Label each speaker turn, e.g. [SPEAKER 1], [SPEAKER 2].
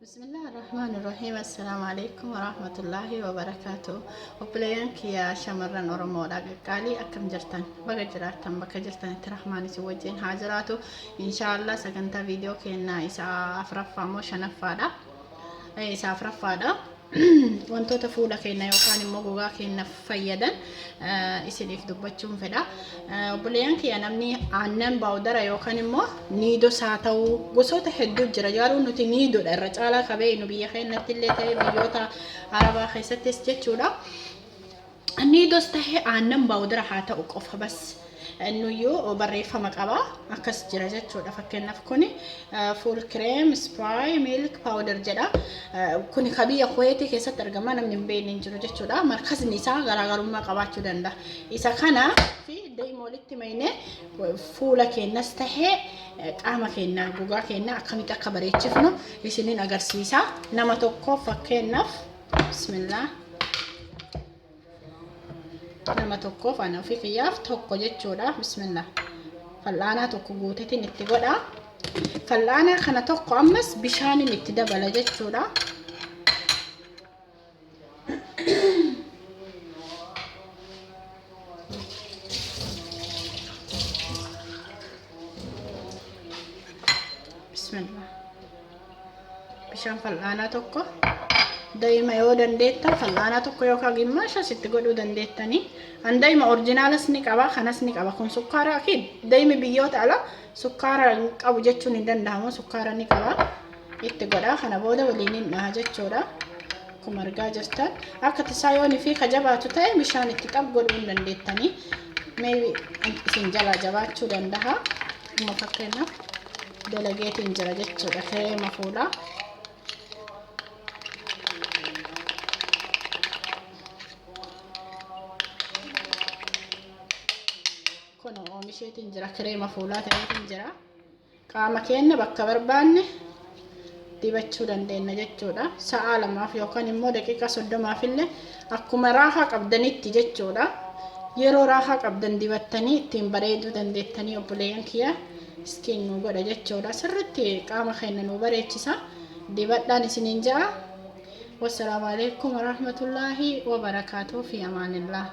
[SPEAKER 1] Bismillah ar-Rahmaan ar-Rahiim. Assalaamu alaikum wa rahmatullahi wa barakaatu. Obboleeyyan kiyya shamarran Oromoodha qaqqaalii, akkam jirtan? Baga jiraattan. Bakka jirtanitti Rahmaan isin wajjin haa jiraatu. Inshaallah sagantaa viidiyoo keenna isa afuraffaa moo shanaffaadha? Isa afuraffaadha. Wantoota fuula keenya yookaan immoo gogaa keenya fayyadan isiniif dubbachuun fedha. Obboleeyyan kiyya, namni aannan baawdara yookaan immoo Niidos haa ta'u, gosoota hedduu jira. Garuu nuti Niidodha irra caalaa ka beeknu, biyya keenyatti illee ta'e biyyoota Arabaa keessattis jechuudha. Niidos ta'e aannan baawdara haa ta'u qofa bas. Innuyyuu barreeffama qaba, akkas jira jechuudha. Fakkeenyaaf kuni full cream spray milk powder jedha. Kuni ka biyya Kuweetii keessatti argama, namni hin beekne hin jiru jechuudha. Markazni isaa garaagarummaa qabaachuu danda'a. Isa kana fi daa'ima walitti maynee fuula keenyas tahee qaama keenya, gogaa keenya akkamitti akka bareechifnu isiniin agarsiisa. Nama tokkoof fakkeenyaaf, bismillah, nama tokkoof, ana ofii kiyyaaf tokko jechuudha. Bismillah, fal'aanaa tokko guutetiin itti godha. Fal'aanaa kana tokko ammas bishaaniin itti dabala jechuudha. Bismillah, bishaan fal'aanaa tokko, daa'ima yoo dandeettan fal'aanaa tokko yookaan gimmaasha sitti godhuu dandeettanii. An daa'ima orjinaalas ni qaba, kanas ni qaba. Kun sukkaara akiid, daa'imi biyyoota ala sukkaara hin qabu jechuun hin danda'amu, sukkaara ni qaba. Itti godha, kana booda waliin hin dhaha jechuudha. Akkuma argaa jirtan, akka tasaa yoon fi ka jabaatu ta'e bishaan itti xab godhuu hin dandeettanii. Maybe isin jalaa jabaachuu danda'a. Amma fakkeenyaaf dalageetiin jira jechuudha kireema fuulaa. Kun oomisheetiin jira, kireema fuulaa ta'eetiin jira. Qaama keenya bakka barbaanne dibachuu dandeenya jechuudha. Sa'aa 2f yookaan immoo daqiiqaa 30f illee, akkuma raahaa qabdanitti jechuudha. Yeroo raahaa qabdan dibattanii ittiin bareeduu dandeettanii, obboleeyyan kiyya. Skin nu godha jechuudha. Sirritti qaama keenya nu bareechisa. Dibadhaan isiniin ja'a. Wassalaamu alaikum warahmatullaahi wabarakaatuh, fi amaanillah.